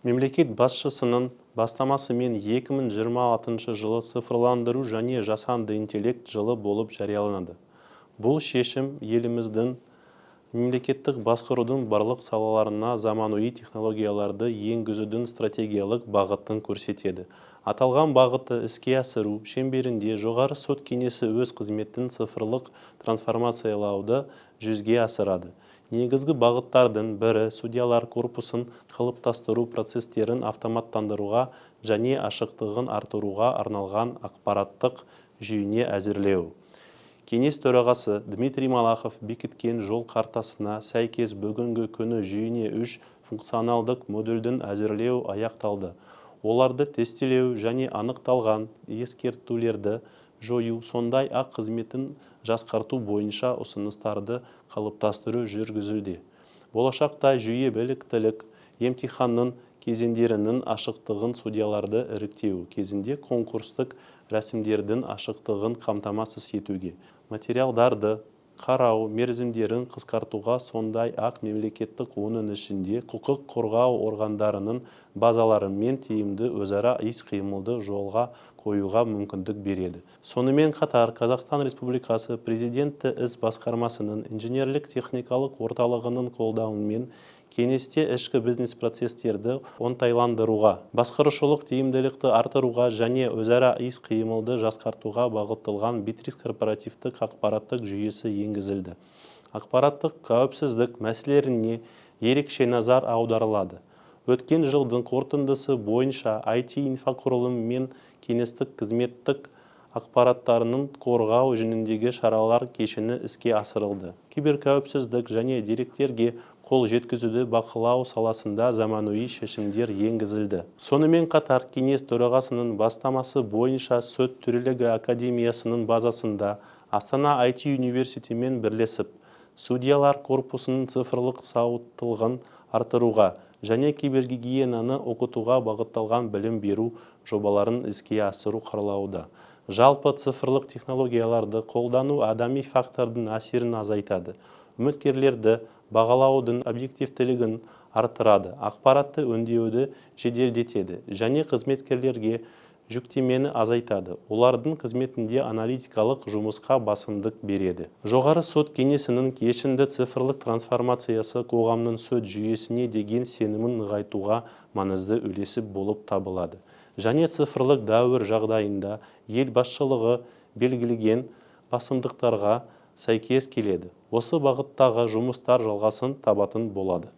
Мемлекет басшысының бастамасымен 2026 жылы Цифрландыру және жасанды интеллект жылы болып жарияланды. Бұл шешім еліміздің мемлекеттік басқарудың барлық салаларына заманауи технологияларды енгізудің стратегиялық бағытын көрсетеді. Аталған бағытты іске асыру шеңберінде Жоғары сот кеңесі өз қызметін цифрлық трансформациялауды жүзеге асырады. Негізгі бағыттардың бірі судьялар корпусын қалыптастыру процестерін автоматтандыруға және ашықтығын арттыруға арналған ақпараттық жүйені әзірлеу. Кеңес төрағасы Дмитрий Малахов бекіткен жол картасына сәйкес, бүгінгі күні жүйені үш функционалдық модульдің әзірлеу аяқталды. Оларды тестілеу және анықталған ескертулерді жою, сондай-ақ қызметін жақсарту бойынша ұсыныстарды қалыптастыру жүргізілуде. Болашақта жүйе біліктілік емтиханының кезеңдерінің ашықтығын, судьяларды іріктеу кезінде конкурстық рәсімдердің ашықтығын қамтамасыз етуге, материалдарды қарау мерзімдерін қысқартуға, сондай-ақ мемлекеттік, оның ішінде құқық қорғау органдарының базаларымен тиімді өзара іс-қимылды жолға қоюға мүмкіндік береді. Сонымен қатар, Қазақстан Республикасы Президенті Іс басқармасының инженерлік-техникалық орталығының қолдауымен кеңесте ішкі бизнес процестерді оңтайландыруға, басқарушылық тиімділікті арттыруға және өзара іс-қимылды жақсартуға бағытталған Битрикс корпоративтік ақпараттық жүйесі енгізілді. Ақпараттық қауіпсіздік мәселелеріне ерекше назар аударылады. Өткен жылдың қорытындысы бойынша IT инфрақұрылым мен кеңестік қызметтік ақпараттарын қорғау жөніндегі шаралар кешені іске асырылды. Киберқауіпсіздік және деректерге қол жеткізуді бақылау саласында заманауи шешімдер енгізілді. Сонымен қатар, кеңес төрағасының бастамасы бойынша Сот төрелігі академиясының базасында Астана IT университетімен бірлесіп, судьялар корпусының цифрлық сауаттылығын арттыруға және кибергигиенаны оқытуға бағытталған білім беру жобаларын іске асыру қаралуда. Жалпы, цифрлық технологияларды қолдану адами фактордың әсерін азайтады, үміткерлерді бағалаудың объективтілігін арттырады, ақпаратты өңдеуді жеделдетеді және қызметкерлерге жүктемені азайтады, олардың қызметінде аналитикалық жұмысқа басымдық береді. Жоғары сот кеңесінің кешенді цифрлық трансформациясы қоғамның сот жүйесіне деген сенімін нығайтуға маңызды үлесі болып табылады және цифрлық дәуір жағдайында ел басшылығы белгілеген басымдықтарға сәйкес келеді. Осы бағыттағы жұмыстар жалғасын табатын болады.